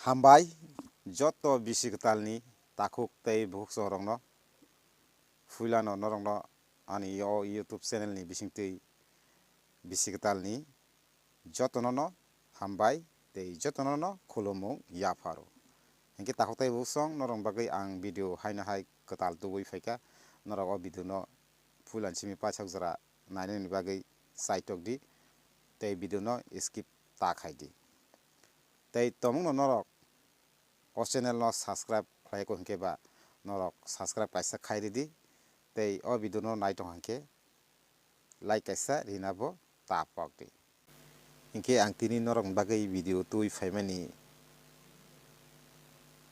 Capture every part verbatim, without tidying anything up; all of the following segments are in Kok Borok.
Hambai joto bisi kwtalni takhuk tei bukhuk chorokno, puilano norokno ani o YouTube channelni bisingtwi bisi kwtalni jotonono hambai tei jotonono khulumung yapharo. Hinkhe takhuk tei bukhuk chwng norokni bagwi ang video haino hai kwtal tubui phaikha, norok o video no puilani simi paithak jora nainani bagwi chaitok di tei video no skip ta khai di. Tei tomungno norok o channel no subscribe khlai ko hinkhe ba norok subscribe kaisa khai ridi tei o video no nai tong hinkhe like kaisa rina bo ta pok di. Hinkhe ang tini norokni bagwi video twi phaimani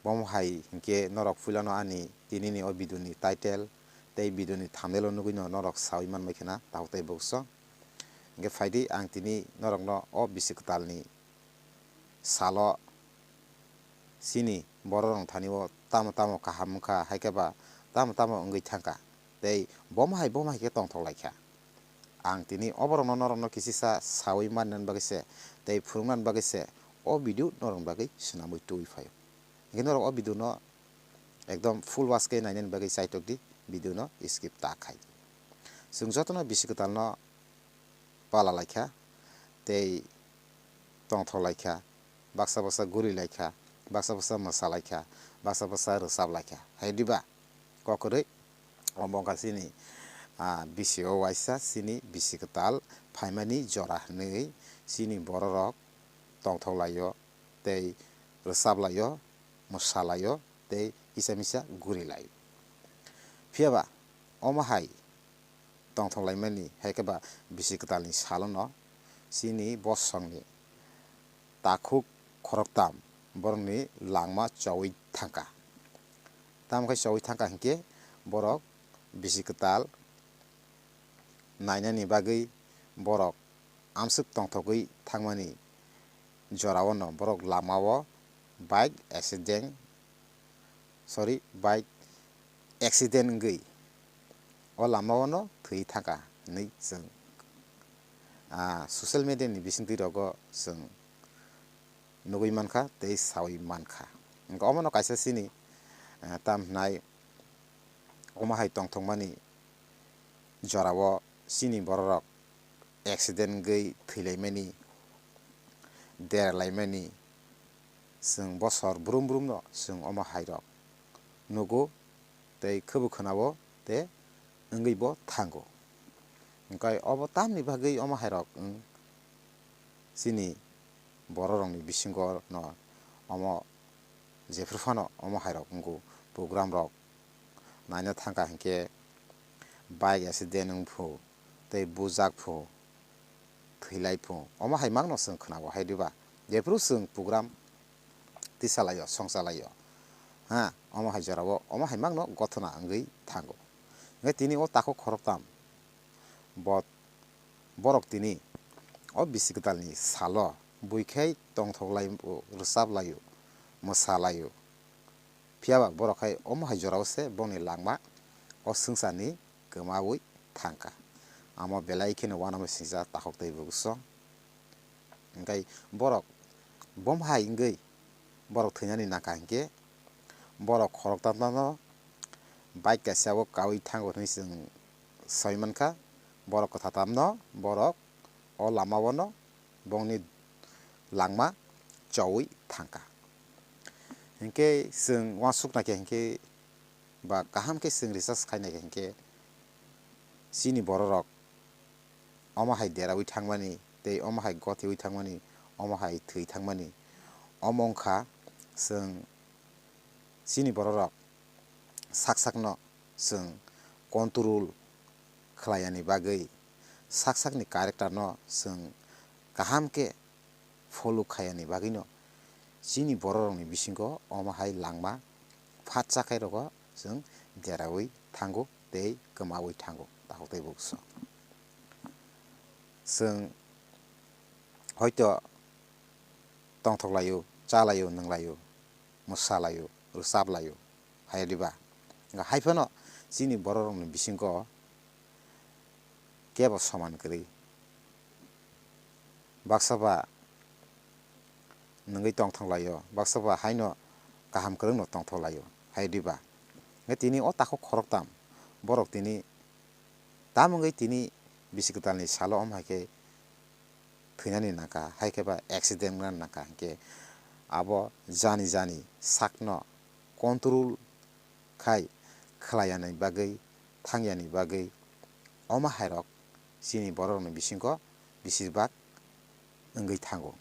bomo hai hinkhe norok puilano ani tinini o video ni title tei video ni thumbnail o nugwino norok sawi manbai khna takhuk tei bukhuk chwng. Hinkhe phaidi ang tini norokno o bisi kwtalni salo chini bororokni thani o tamo tamo kaham wngkha, hai khe ba tamo tamo wngwi thangkha, tei bomo hai bomo hai khe tongthok laikha. Ang tini o borokno norokno kisisa sawi mannani bagwi se tei phwrwngna bagwi se o video norokni bagwi swnamwi twi phaio. Hinkhe norok o video no ekdom full watch khe nainani bagwi chaitok di, video no skip ta khai di. Chwng jotono bisi kwtalno pala laikha tei tongthok laikha, baksa baksa guri laikha, baksa baksa mwsa laikha, baksa baksa rwchap laikha. Hai diba? Kokrwi omo wngkha chini, ah, bisi o waisa chini bisi kwtal phaimani jora hinwi chini bororok tongthok laio tei rwchap laio, mwsa laio tei kisa misa guri laio. Phiya ba omo hai tongthok laimani, hai khe ba bisi kwtalni salono chini bosongni takhuk khoroktham borokni langma chowi thangkha. Tamo khe chowi thangkha hinkhe borok bisi kwtal nainani bagwi borok amswk tongthogwi thangmani jorao no borok lamao bike accident, sorry, bike accident wngwi o lamao no thwi thangkha hinwi chwng, ah, social media ni bisingtwi rogo chwng nugwi mankha tei sawi mankha. Wngkha omono kaisa chini, eh, tam hwnai omo hai tongthokmani jorao chini bororok accident wngwi thwilaimani, deralaimani, chwng bosor brum brumno chwng omo hairok nugo tei khwbo khwnao tei wngwibo thango. Hwnkhe obo tamni bagwi omo hairok wng chini bororokni bisingo no omo jephru phano omo hairok wngo, programrok naina thangkha hinkhe bike accident wngphu tei bujak phu thwilai phu omo hai mangno chwng khwnao hai diba? Jephru chwng program tisalaio, songchalaio, ha, omo hai jorao omo hai mangno gothona wngwi thango. Hwnkhe tini o takhuk khoroktham bo, borok tini o bisi kwtalni salo buikhai tongthok lai, rwchap laio, mwsa laio. Phiya ba borok hai omo hai jorao se bongni langma o swngcharni kwmaui thangkha. Amo belai kheno uanama singcha takhuk tei bukuso. Hwnkhe borok bom hai wngwi borok thwinani nangkha hinkhe borok khoroktham no bike kaisa o kaui thango hinwi chwng sai mankha. Borok kwthatamno borok o lamao no bongni langma chowi thangkha. Hinkhe chwng uansuk naikha hinkhe ba kaham khe chwng research khai naikha hinkhe chini bororok omo hai deraui thangmani tei omo hai gothiui thangmani, omo hai thwi thangmani, omo wngkha chwng chini bororok sak sakno chwng control khlaiyani bagwi, sak sakni character no chwng kaham khe follow khaiyani bagwino chini bororokni bisingo omo hai langma phatsa khairokgo chwng deraui thango tei kwmaui thango takhuk tei bukuso. Chwng hoito tongthok laio, cha laio, nwng laio, mwsa laio, rwchap laio, hai diba? Wngkha hai phano chini bororokni bisingo kebo soman kwrwi. Baksa ba nwngwi tongthok laio, baksa ba haino kaham kwrwngno tongthok laio, hai diba? Hwnkhe tini o takhuk khoroktham borok tini tamo wngwi tini bisi kwtalni salo omo hai khe thwinani nangkha, hai khe ba accident wngnani nangkha, hinkhe abo jani jani sakno control khai khlaiyani bagwi, thangyani bagwi omo hairok chini bororokni bisingo besibak wngwi thango,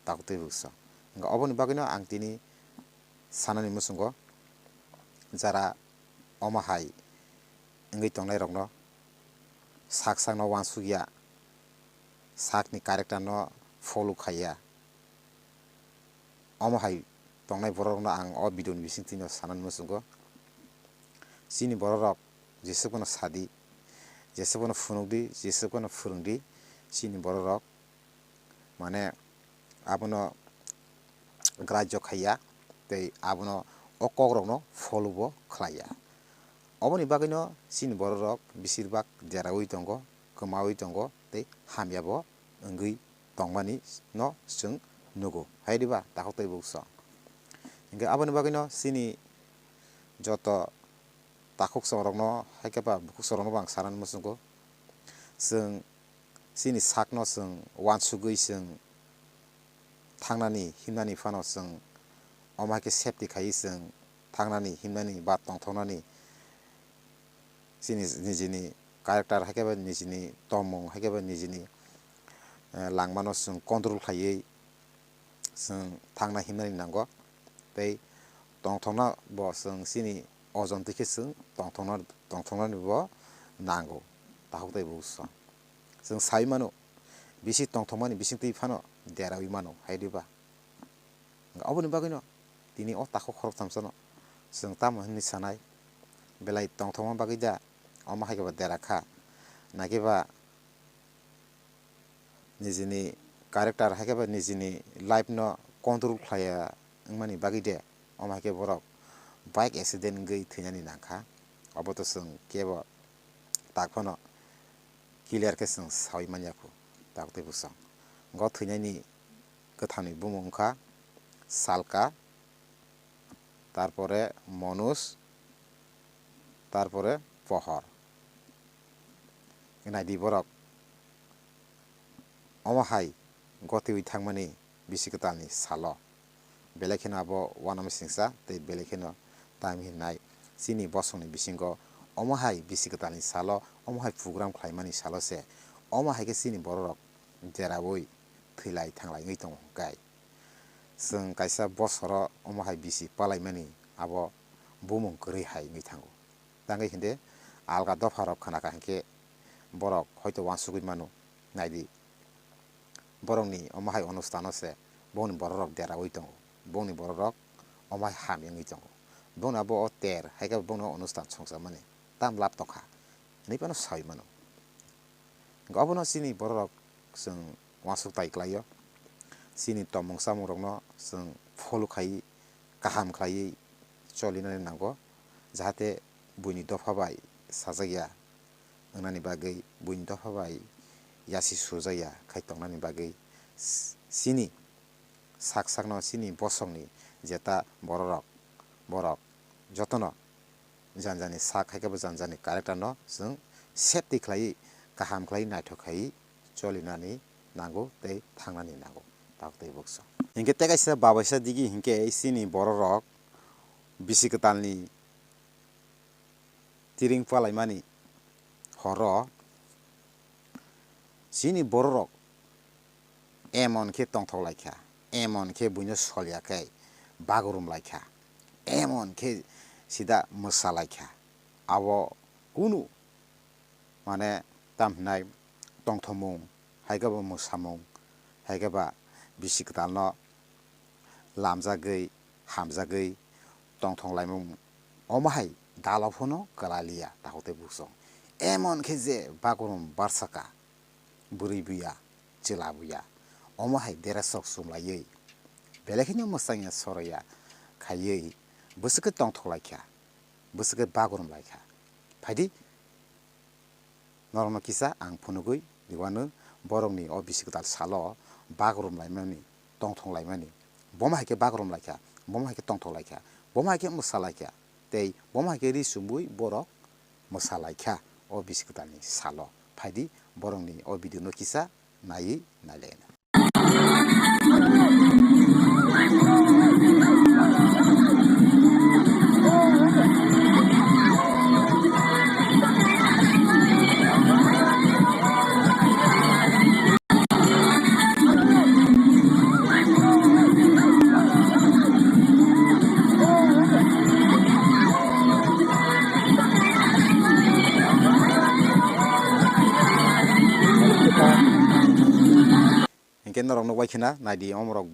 takhuk tei bwkha. Hwnkhe oboni bagwino ang tini sanani muchungo jara omo hai wngwi tongnairokno sak sakno uansukya, sakni character no follow khaiya. Omo hai tongnai borok rokno ang o video ni bising twino sanani muchungo. Chini borok rok jeswk phano sadi, jeswk phano phunukdi, jeswk phano phwrwngdi, chini borok rok mane abono grajyo khaiya tei abono o kok rokno follow bo khlaiya. Oboni bagwino chini borok rok besirbak deraui tongo, kwmaui tongo tei hamya bo wngwi tongmani no chwng nugo, hai diba takhuk tei bwkha. Hinkhe aboni bagwino chini joto takhuk chwng rokno hai khe ba bukhuk chwng rokno bo ang sanani muchungo, chwng chini sakno chwng uansugwi chwng thangnani himnani phano chwng omo hai khe safety khaiwi chwng thangnani himnani ba tongthoknani chini nijini character hai khe ba nijini tongmung hai khe ba nijini, eh, langmano chwng control khaiwi chwng thangna himnani nango tei tongthokna bo chwng chini ojon twi khe chwng tongthokna, tongthoknani bo nango takhuk tei bwkha. Chwng sai mano, bisi tongthokmani bisingtwi phano deraui mano, hai diba? Oboni bagwino tini o takhuk khoroktham sano chwng tamo hwnwi sanai, belai tongthokma bagwi da omo hai khe ba dera kha, na khe ba nijini character hai khe ba nijini life no control khlaiya wngmani bagwi de omo hai khe borok bike accident wngwi thwinani nangkha. Obo to chwng kebo tak phano clear khe chwng saui manya khu, takhuk tei bwkha. Go thwinani kwthamni bumung wngkha Salka, tarpore Monuj, tarpore Pohor. Naidi borok omo hai gotiwi thangmani bisi kwtalni salo. Belai kheno abo uanama singsa tei belai kheno time hinai chini bosongni bisingo omo hai bisi kwtalni salo, omo hai program khlaimani salo se omo hai khe chini bororok deraui thwilai thanglaiwi tongo hwnkhe. Chwng kaisa bosoro omo hai bisi palaimani abo bumung kwrwi hai wngwi thango. Tangwi hwnkhe alga dopharok khnakha hwnkhe borok hoito uansugwi mano. Naidi, borokni omo hai onustano se bongni bororok deraui tongo, bongni bororok omo hai hamya wngwi tongo, bongni abo o ter hai khe bongni o onustan songchakmani tam lab tongkha hinwi phano saui mano. Obono chini bororok chwng uansuk tai klaio, chini tongmung chamungrokno chwng follow khai kaham khlaiwi cholinani nango, jahate buini dopha bai sajakya wngnani bagwi, buini dopha bai yasi sujakya khai tongnani bagwi s-, chini sak sakno chini bosongni jeta bororok, borok jotono jani jani sak hai khe bo jani jani character no chwng safety khlaiwi, kaham khlaiwi naithok khai cholinani nango tei thangnani nango, takhuk tei bwkha. Hinkhe tei kaisa babaisa digi hinkhe chini bororok bisi kwtalni tiring palaimani horo chini bororok emon khe tongthok laikha, emon khe buino solya khe bagurum laikha, emon khe sida mwsa laikha. Abo kunu mane tam hinai tongthokmung, hai khe bo mwsamung, hai khe ba bisi kwtalno lamjagwi, hamjagwi tongthok laimung, omo hai dalo phano kwlaliya, takhuk tei bwkha. Emon khe je bagurum barsaka, bwrwi buya, chwla buya, omo hai derasok chumlaiwi, belai kheno mwsangya soroya khaiwi, bwswk khe tongthok laikha, bwswk khe bagurum laikha. Phaidi, norokno kisa ang phunugwi riwano, borokni o bisi kwtal salo bagurum laimani tongthok laimani. Bomo hai khe bagrom laikha, bomo hai khe tongthok laikha, bomo hai khe mwsa laikha, tei bomo hai khe ri chumui borok mwsa laikha o bisi kwtalni salo. Phaidi borokni o video no kisa naiwi nailaina. Hinkhe norok nukbai khina, naidi omorok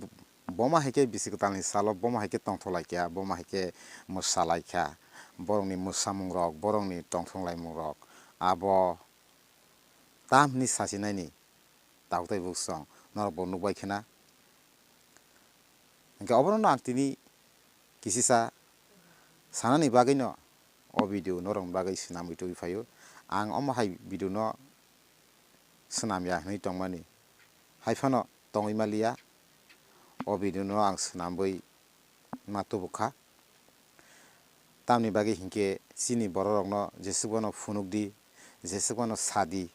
bomo hai khe bisi kwtalni salo bomo hai khe tongthok laikha, bomo hai khe mwsa laikha, borokni mwsamungrok, borokni tongthok laimungrok, abo tam hwnwi sachinani tabuk tei bwswng norok bo nukbai khina. Hinkhe obono ang tini kisisa sanani bagwino o video norokni bagwi swnamwi tubui phaio. Ang omo hai video no swnamya hwnwi tongmani, hai phano tongwi maliya, o video no ang swnamwi ma tubukha. Tamni bagwi hinkhe chini bororokno jeswkmano phunukdi, jeswkmano sadi,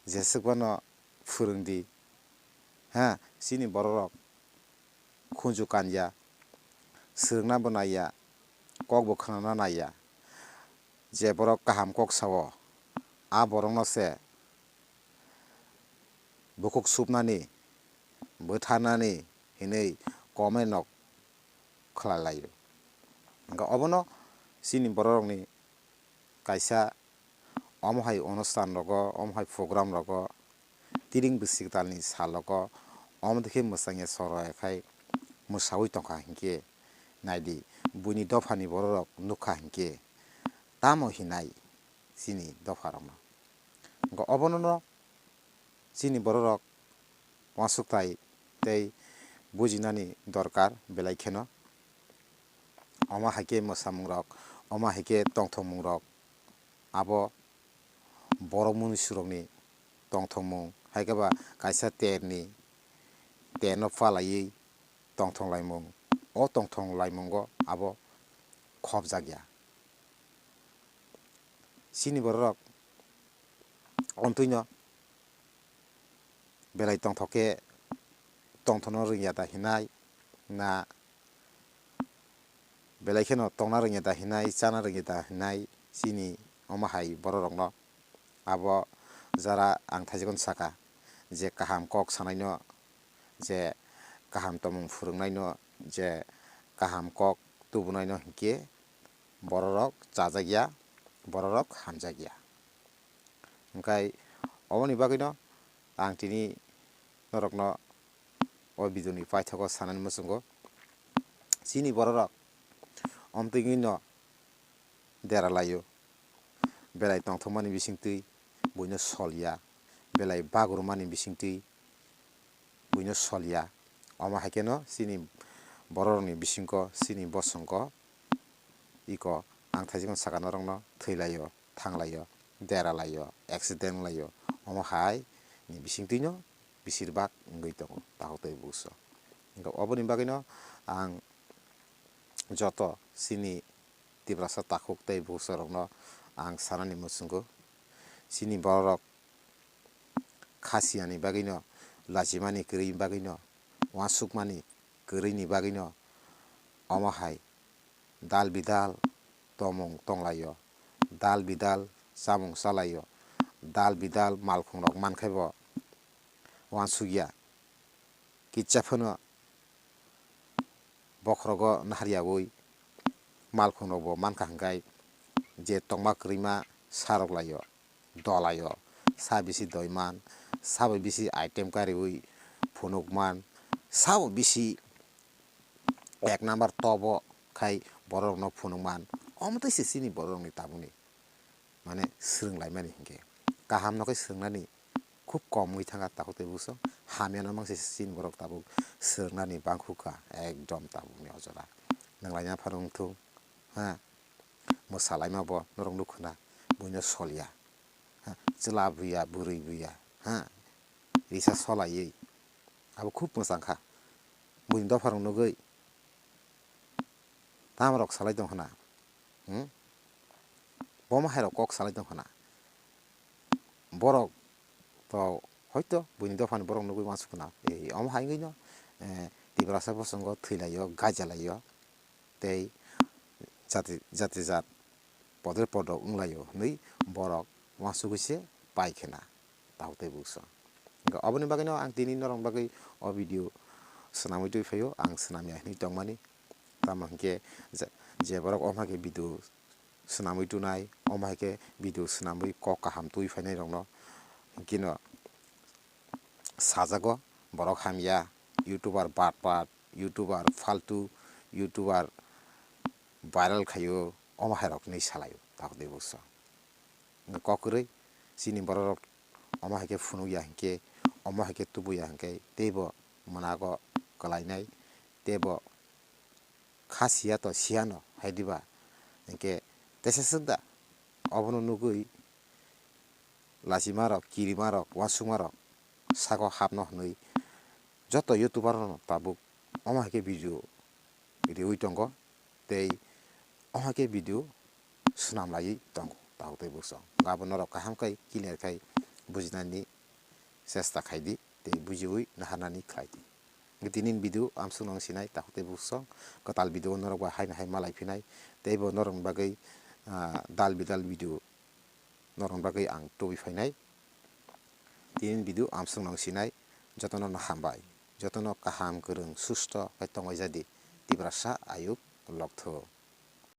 jeswkmano phwrwngdi. Ha, chini bororok khunju kanya, swrwngna bo naiya, kok bo khwnana naiya. Je borok kaham kok sao, a borokno se bukhuk supnani, bwtharnani hinwi comment rok khlai laio. Hwnkhe obono chini bororokni kaisa omo hai onusthan rogo, omo hai program rogo, tiring bwswk talni sal rogo, omo dikhe mwsangya soro ekhai mwsaui tongkha hinkhe, naidi buini dophani bororok nukha hinkhe tamo hinai chini dopharokno. Hwnkhe obonono chini bororok uansukthai tei bujinani dorkar belai kheno. Omo hai khe mwsamungrok, omo hai khe tongthokmungrok, abo borok munusurokni tongthokmung, hai khe ba kaisa terni, terno phalaiwi tongthok laimung, o tongthok laimungo abo khopjak ya. Chini bororok ontwino belai tongthok khe tongthokno rwngya da hinai, na belai kheno tongna rwngya da hinai, chana rwngya da hinai, chini omo hai bororokno. Abo jara ang thaijakno saka je kaham kok sanaino, je kaham tongmung phwrwngnaino, je kaham kok tubunaino hinkhe bororok chajakya, bororok hamjakya. Hwnkhe oboni bagwino ang tini norokno o video ni paithago sanani muchungo. Chini bororok omtwino dera laio, belai tongthokmani bisingtwi buino solya, belai bagurumani bisingtwi buino solya. Omo hai kheno chini bororokni bisingo, chini bosongo iko ang thaijakno saka norokno thwi laio, thang laio, dera laio, accident laio, omo hai ni bisingtwino besirbak wngwi tongo takhuk tei bukhuso. Hwnkhe oboni bagwino ang joto chini Tiprasa takhuk tei bukhusorokno ang sanani muchungo, chini bororok khasiyani bagwino, lachimani kwrwi bagwino, uansukmani kwrwini bagwino omo hai dal bidal tongmung tonglaio, dal bidal chamung chalaio, dal bidal malkhungrok mankhe bo uansukya. Kisa phano bokhorogo naharyaui malkhungrokbo mankha hwnkhe je tongma kwrwima sarok laio, dolaio, sa bisi doiman, sabo bisi item kariui phunukman, sabo bisi ek number tobo khai bororokno phunukman, omo tei se chini bororokni tabukni. Mane swrwng laimani hinkhe kaham no khe swrwngnani khub kom wngwi thangkha takhuk tei bukhuso, hamya no mangse chini borok tabuk swrwngnani bangkhuka ekdom tabukni o jora. Nwng laina phano wngthung ha, mwsa laima bo norok nukkha na, buino solya ha, chwla buya, bwrwi buya ha, risa solaiwi abo khub mwchang kha. buini dopharok nugwi tamrok salai tong khna, hmm? Bomo hairok kok salai tong khna. Borok to hoito buini dophani borok nugwi uansuk khna. Ei, omo hai wngwi no, eh, Tiprasa bosongo thwilaio, gaijalaio, tei jati, jati jat podre podrok wnglaio hwnwi borok uansugwi se pai khna, takhuk tei bukhuksong. Hwnkhe oboni bagwino ang tini norokni bagwi o video swnamwi twi phaio, ang swnamya hwnwi tongmani. Tamo hwnkhe je, je borok omo hai khe video swnamwi tunai, omo hai khe video swnamwi kok kaham twi phainai rokno hwnkhe no sajago, borok hamya, YouTuber batpat, YouTuber faltu, YouTuber viral khaio, omo hai rok hinwi salaio, takhuk tei bukhuksong. Hwnkhe kok kwrwi chini borok rok omo hai khe phunukya hinkhe, omo hai khe tubuya hinkhe teibo mwnago kwlainai, teibo kha siya to siyano hai diba, hinkhe teisa swk da? Obono nugwi lachimarok, kirimarok, uansukmarok sako hapno hwnwi joto YouTuber rokno tabuk omo hai khe video riwi tongo tei omo hai khe video swnam laiwi tongo, takhuk tei bukhuksong. Abo norok kaham khai clear khai bujinani chesta khai di tei bujiwi naharnani khlai di. Hwnkhe tini video amsuk nang sinai, takhuk tei bukhuksong kwtal video norok bai haino hai malai phinai, tei bo norokni bagwi, ah, dal bidal video norokni bagwi ang tubui phainai. Tini video amsuk nang sinai, jotono no hambai, jotono kaham kwrwng susto khe tongwi jadi, Tiprasa ayuk lokthok.